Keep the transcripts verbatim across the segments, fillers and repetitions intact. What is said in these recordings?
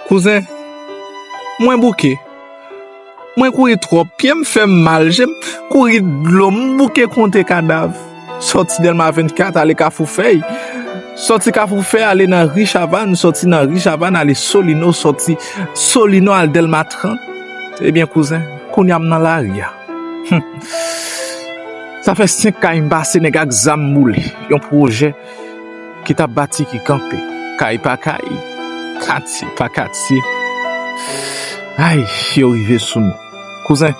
Kouzen, mwen bouke. Mwen kouri twòp, pye m fè m mal, je m kouri dlo, m bouke konte kadav. Sòti Dèlma vennkat ale Kafou Fèy. Sòti Kafou Fèy ale nan ri Chavann, sòti nan ri Chavann ale Solino, sòti Solino al Dèlma trant. Ebyen kouzen, kounye a m nan lari a. Hum. Sa fè senk kay m pase, nèg ak zam boule. Yon pwojè ki t ap bati ki kanpe. Kay pa kay, katye pa katye. Ay, yo rive sou nou. Kouzen,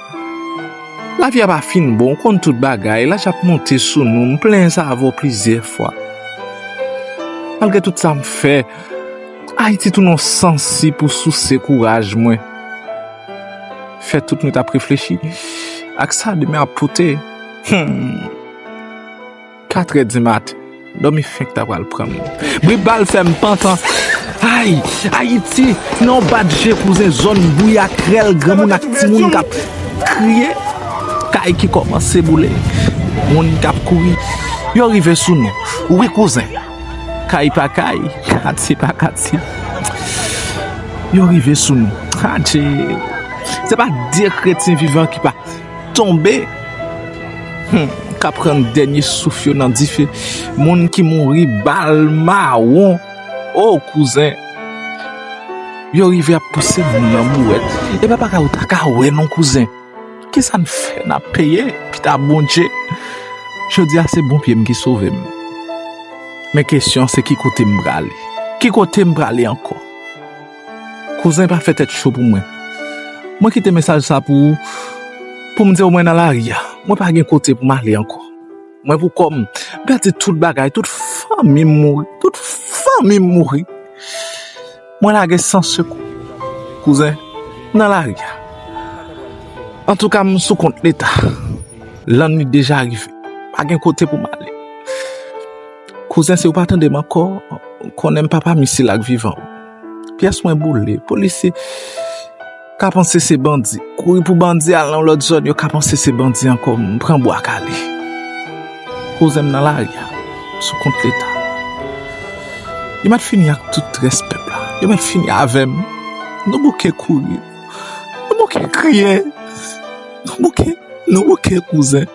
lavi a pa fin bon, ou konn tout bagay, laj ap monte sou nou, m plenyen sa avè w plizyè fwa. Malgre tout sa m fè, Ayiti tounen yon sansi pou souse kouraj mwen. Fè tout nwit ap reflechi ak sa demen ap pote. Hmm. Katrè di maten, dòmi fenk ta pral pran m. Bri bal fè m pantan. Ay, Ayiti, nan yon bat je kouzen, zòn bouyi ak rèl, granmoun ak timoun k ap kriye, kay ki kòmanse boule, moun k ap kouri. Yo rive sou nou. Wi kouzen. Kay pa kay, katye pa katye. Yo rive sou nou. Adje. Se pa de kretyen vivan ki pa tonbe. Hmm, k ap rann dènye souf yo nan dife. Moun ki mouri bal mawon. O kouzen. Yo rive ap pouse moun nan bouwèt. E pa bagay ou ta ka wè non kouzen. Kisa n fè n ap peye? Pita Bondye. Jodi a se bon pye m ki sove m. Men kesyon se ki kote m prale? Ki kote m prale ankò? Kouzen pa fè tèt cho pou mwen. Mwen kite mesaj sa pou ou, pou m di w mwen nan lari a. Mwen pa gen kote pou m ale ankò. Mwen pou kò m, m pèdi tout bagay, tout fanmi m mouri, tout fanmi m mouri. Mwen lage san sekou. Kouzen, nan lari a. Antouka, m sou kont Leta. Lannwit deja rive. Pa gen kote pou m ale. Kouzen, si w pa tande m ankò, konnen m pa pami sila k vivan. Pyès mwen boule. Polisye ka panse se bandi. Kouri pou bandi al nan lòt zòn, yo ka panse se bandi ankò. M pran bwa kale. Kouzen, m nan lari a, sou kont Leta. Yo mèt fini ak tout rès pèp la. Yo mèt fini avè m. Nou bouke kouri. Nou bouke kriye. Nou bouke, nou bouke kouzen.